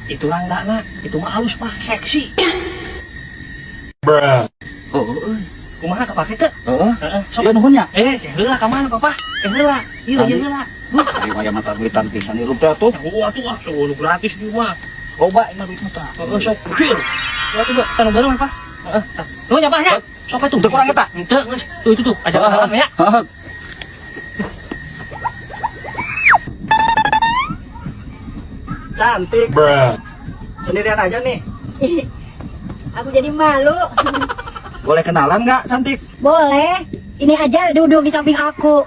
Itu rangga na, itu mah halus mah, seksi. Oh, euy. Kumaha kapake teu? Heeh. Heeh, sok. Ieu nuhun nya. Eh, heula ka mana papa? Eh heula. Ieu Tadi. ieu heula. Duh, Ayo mah mata duitan pisan hirup teh atuh. oh atuh ah, so nu gratis di mah. Loba imah duit mah tah. Heeh, sok kucil. Ya tuh, tanu bareng Pak. Heeh. Tah. Nuhun ya Pak ya. Sok atuh. Teu kurang eta? Henteu geus. Tuh itu tuh, ajak kenalan ya. Heeh. Cantik. Sendirian aja nih. Aku jadi malu. Boleh kenalan nggak, cantik? Boleh. Ini aja duduk di samping aku.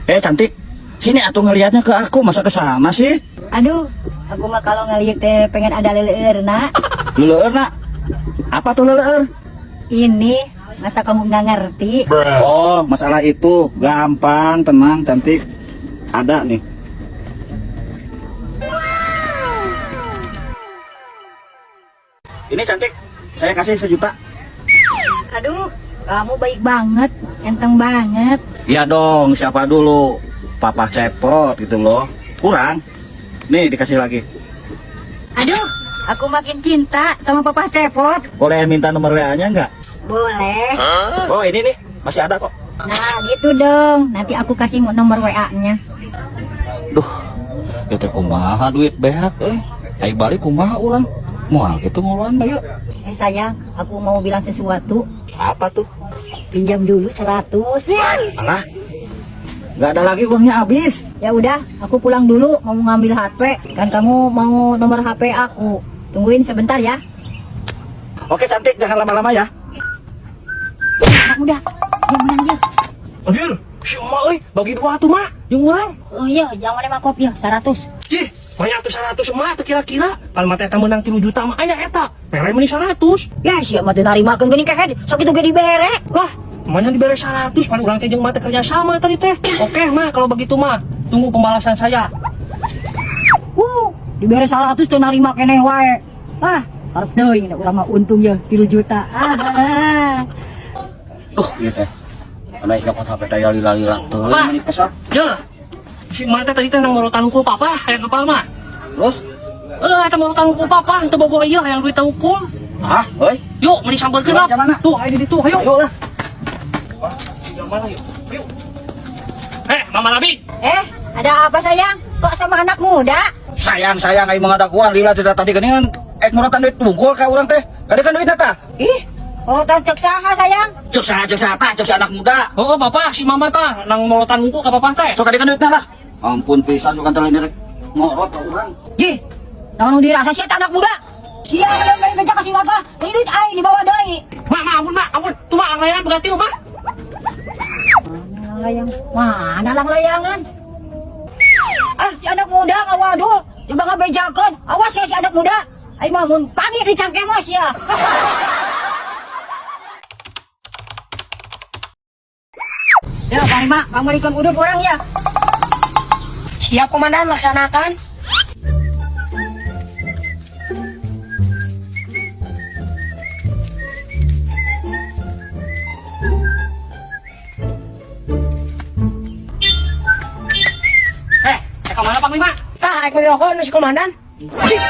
Eh, cantik. Sini atuh ngelihatnya ke aku, masa ke sana sih? Aduh, aku mah kalau ngeliat teh pengen ada leleur, nak. Leleur, nak. Apa tuh leleur? Ini, masa kamu nggak ngerti? Oh, masalah itu gampang, tenang, cantik. Ada nih. Ini cantik, saya kasih 1 juta. Aduh, kamu baik banget, ganteng banget. Ya dong, siapa dulu? Papa cepot gitu loh. Kurang. Nih dikasih lagi. Aduh, aku makin cinta sama Papa Cepot. Boleh minta nomor WA-nya nggak? Boleh. Oh ini nih, masih ada kok. Nah, gitu dong. Nanti aku kasih nomor WA-nya. Duh, itu kumaha duit beak eh. Ayo balik kumaha urang. Moal gitu ngoluan mah yuk. Eh sayang, aku mau bilang sesuatu. Apa tuh? Pinjam dulu 100. Alah, nggak ada lagi uangnya habis. Ya udah, aku pulang dulu mau ngambil HP. Kan kamu mau nomor HP aku. Tungguin sebentar ya. Oke cantik, jangan lama-lama ya. Anak muda, yang menang ya. Anjir, si emak euy, bagi dua tuh mah, jeung urang. Oh iya, jangan lima kopi ya, 100. Ih, banyak tuh 100 emak teu kira-kira. Pan mah teh eta meunang 3 juta mah aya eta. Mere meuni 100. Ya siapa mah teu narimakeun geuning kehed, sok itu ge dibere. Lah, mana dibere 100, pan urang teh jeung mah teh kerja sama tadi teh. Oke mah kalau begitu mah, tunggu pembalasan saya. Dibere 100 teu narima keneh wae. Ah, karep teuing da urang mah untung ya 3 juta. Ah. Duh, iya teh. Karena nyokot HP teh ya lila-lila teuing Mah. meni kesel. Ya, si emak teh tadi teh nang morotan ku papa, hayang apal mah. Terus? Eh, eta morotan ku papa, teu bogo ieu hayang duit unggul. Ah, euy. Yuk, meni sampeurkeun lah. Mana? Tuh, ayo di ditu, ayo. Ayo lah. Wah, yang mana yuk? Ayo. Eh, Mama Nabi. Eh, ada apa sayang? Kok sama anak muda? Sayang, sayang aing mengadaguan lila tidak tadi geuningan ek morotan duit bungkul ka urang teh. Kade kan duit eta. Ih, morotan cek saha sayang? Cek saha tah, cek si anak muda. Oh, bapak si mama tah nang morotan unggul ka papa teh. Sok kade kan duitna lah. Ampun pisan bukan teh lain rek ngorot ka urang. Jih, naon nu dirasa sia anak muda? Sia kada main beja kasih apa? Ini duit aing dibawa deui. Mak, mak, ampun, mak, ampun. Tuh, mak, langlayangan berarti, mak. Mana layang? Mana lang layangan? Ah, si anak muda ngawadul. Coba ngabejakeun. Awas ya si anak muda. Aing mah mun panggil di cangkemos ya. Ya, Panglima, pamalikan udut orang ya. Siap komandan, laksanakan. Eh, ka mana Panglima? Tah, aing rokok nu si komandan. Cik,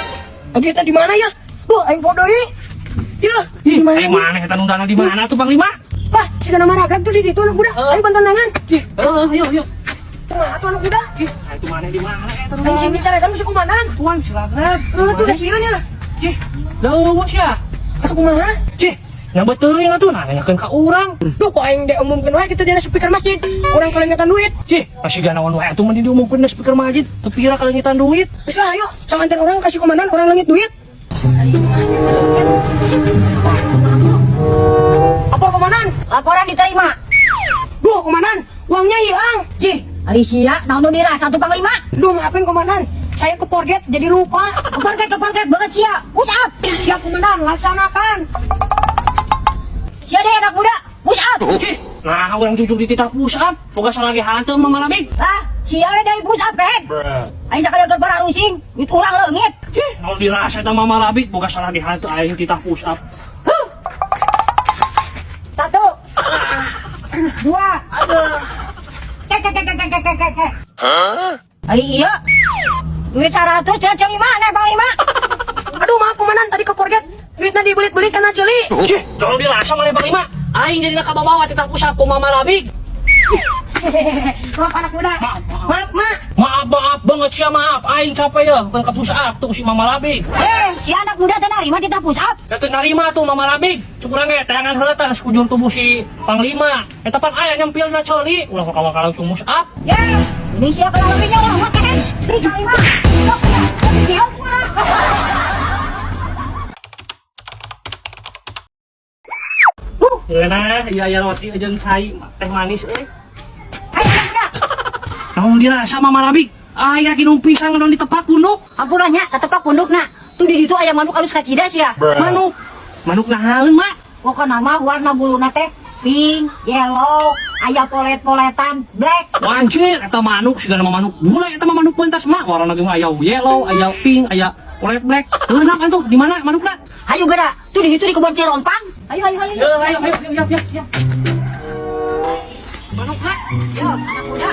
duitnya di mana ya? Duh, aing podo deui. Ya, di Ih, mana? eh, mana eta nundana di mana tuh Panglima? Wah, si nama ragrag tuh di ditu anak muda. Heeh. Ayo bantuan tangan. Ih, ayo, ayo. Kumaha tuh anak muda? Ih, ah, itu mana di mana eta Aing sing bicarakan si komandan. Tuan silakan. Lu tuh udah sieun ya. Cih, da eueuh sia. Asup kumaha? Cih, nya teuing atuh nah nanyakeun ka urang. Duh, kok aing diumumkeun wae kitu dina speaker masjid. Urang kalengetan duit. Cih, masih ganawan wae atuh mending diumumkeun na speaker masjid. Teu pira kalengitan duit. Geus lah, ayo sama antar orang kasih komandan orang leungit duit. Apa komandan? Laporan diterima. Duh, komandan, uangnya hilang. Cih, Alicia, naon nu dirasa tuh Panglima? Duh, maafin komandan. Saya ke forget jadi lupa. Keporket banget sia. Push up. Siap komandan, laksanakan. Sia deh anak muda. Push up. Cih, nah urang jujur dititah push up. Boga salah ge hantu Mama Nabi. Ah, sia we deui push up, kehed. Aing sakali keur bararusing, duit urang leungit. Cih, naon dirasa eta Mama Nabi boga salah ge hantu aing titah push up. 1. 2. Kek kek kek kek kek kek kek. Ari iya. Duit 100 teh ceuli mana Panglima? Aduh, maaf komandan, tadi keporget. Duitnya dibelit-belit kana ceuli. Cih, tolong dirasa maneh Panglima. Aing jadi kabawa titah push up ku Mama Rabig. Maaf anak muda. Maaf, Mak. Maaf, maaf banget sia maaf. Aing capek ya, bukan ka push up tuh si Mama Rabig. Eh, si anak muda teh narima titah push up. Da teu narima tuh Mama Rabig. Cuk urang ge teangan heula tah sekujur tubuh si Panglima. Eta pan aya nyempilna ceuli, ulah ka langsung push up. Ya, ini sia kalau lebihnya orang mah kan. Panglima. Sok ya, dia mah. Ngeunah, iya aya roti jeung cai teh manis euy. Ayo anak muda. Naon dirasa Mama Rabig? Aing rek minum pisan naon ditepak punduk. Ampun nya, katepak pundukna. Tuh di ditu aya manuk alus kacida sia. Manuk. Manuk nahaeun, Mak? Pokokna mah warna buluna teh pink, yellow, aya polet-poletan, black. Wanjir, eta manuk sigana mah manuk bule eta mah manuk pentas mak. Warna ge mah aya yellow, aya pink, aya polet black. Heuh antuh di mana manukna? Ayo geura, tuh di ditu di kebon Cirompang. Ayo ayo ayo. Yo, ayo ayo ayo ayo ayo. Manukna? Yo, anak muda,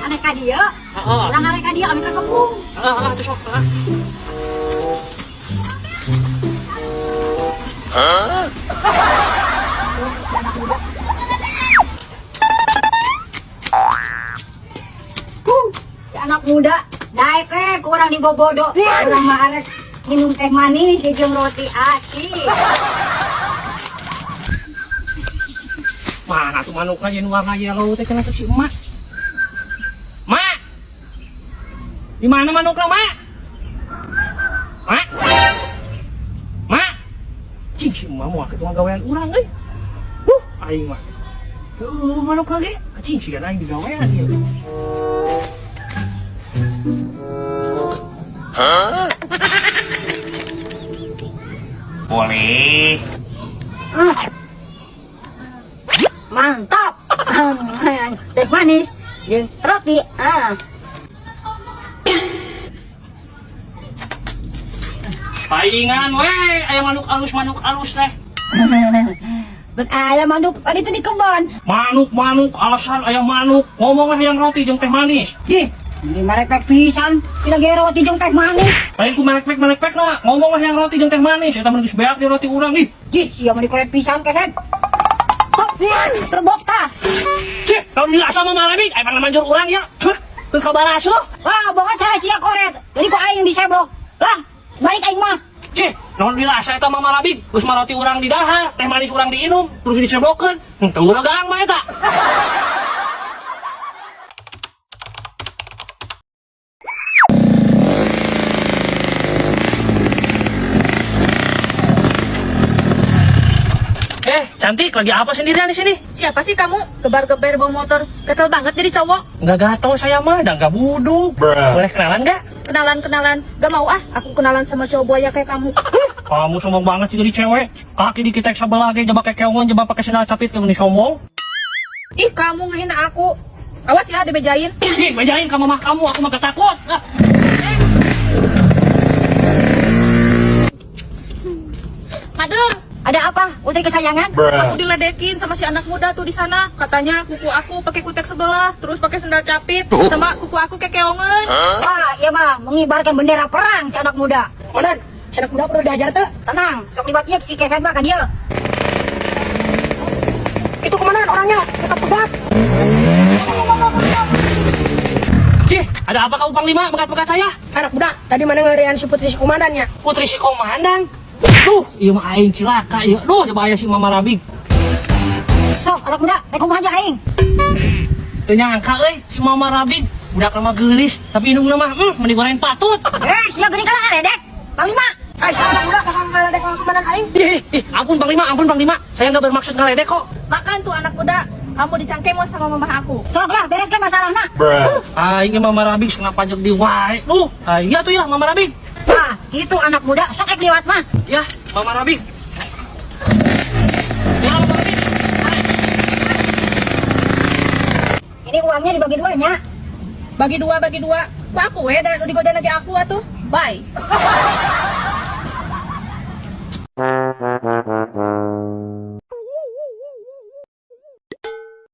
aneh ka dieu. Heeh. Urang arek ka dieu kami ka kebun. Heeh, heeh, tuh sok, heeh. Huh, si anak muda, daek eh kurang dibobodo. Urang mah arek minum teh manis jeung roti asin. Mana tuh manukna jeung warna yellow teh cenah si emak. Mak. Di mana manukna, Mak? Mak. Mak. Cing si emak moal kitu gawean urang euy. Huh, aing mah. Heuh, manuk lagi. Cing si aing digawean ieu. Boleh. Mantap. Teh manis jeung roti. Ah. Paingan we, aya manuk alus teh. Bet aya manuk tadi itu di kebon. Manuk-manuk alasan aya manuk. Ngomong yang roti jeung teh manis. Ih, ini merepek pisan. Pina ge roti jeung teh manis. Lain ku merek-merek lah. Ngomong lah yang roti jeung teh manis. Eta mah geus beak di roti urang ih. Jih, sia mah dikoret pisan kehed. Top, terbok tah. Cih, kalau dirasa mah Rabig, aya pang manjur urang ya. Hah, teu kabaras lo. Wah, bohongan saya sia koret. Jadi kok aing diseblok. Lah, balik aing mah. Cih, naon dirasa eta Mama Rabig? Geus mah roti urang didahar, teh manis urang diinum, terus diseblokeun. Henteu uregang mah eta. Cantik, lagi apa sendirian di sini? Siapa sih kamu? Gebar-geber bawa motor. Gatel banget jadi cowok. Nggak gatel saya mah, dah nggak buduk. Boleh kenalan nggak? Kenalan-kenalan. Gak mau ah, aku kenalan sama cowok buaya kayak kamu. Kamu sombong banget sih jadi cewek. Kaki dikitek sebelah ge, jebak kayak keongan, jebak pakai sendal capit, kamu nih sombong. Ih, kamu ngehina aku. Awas ya, dibejain. Ih, bejain kamu mah kamu, aku mah gak takut. Ah. Mader, Ada apa? Putri kesayangan? aku diledekin sama si anak muda tuh di sana. Katanya kuku aku pakai kutek sebelah, terus pakai sendal capit, sama kuku aku kayak keongan. Wah, iya mah mengibarkan bendera perang si anak muda. Komandan, si anak muda perlu diajar tuh. Tenang, sok liwat ieu si kehed mah ka dieu. Itu komandan orangnya tetap tegak. Ih, ada apa kamu Panglima megat-megat saya? Anak muda, tadi mana ngerian si putri si komandannya? Putri si komandan. Duh, iya mah aing cilaka ieu. Duh, coba aya si Mama Rabig. Sok anak muda, rek kumaha aja aing. Teu nyangka euy si Mama Rabig budak mah geulis, tapi indungna mah mending goreng patut. Eh, sia geuning kalah ledek. Panglima. Eh, si anak muda kakak ngeledek komandan aing. Ih, ih, ampun Panglima, ampun Panglima. Saya nggak bermaksud ngeledek kok. Makan tuh anak muda. Kamu dicangkemo sama mama aku. Sok lah, bereskan masalahna. Aing Mama Rabig setengah pajak di wae. Duh, aing ya tuh ya Mama Rabig. Nah, itu anak muda sok ek liwat mah. Ya, Mama Rabig. Ya, Mama Rabig. Ini uangnya dibagi dua nya. Bagi dua, bagi dua. Kok aku we, dan digoda lagi aku atuh. Bye.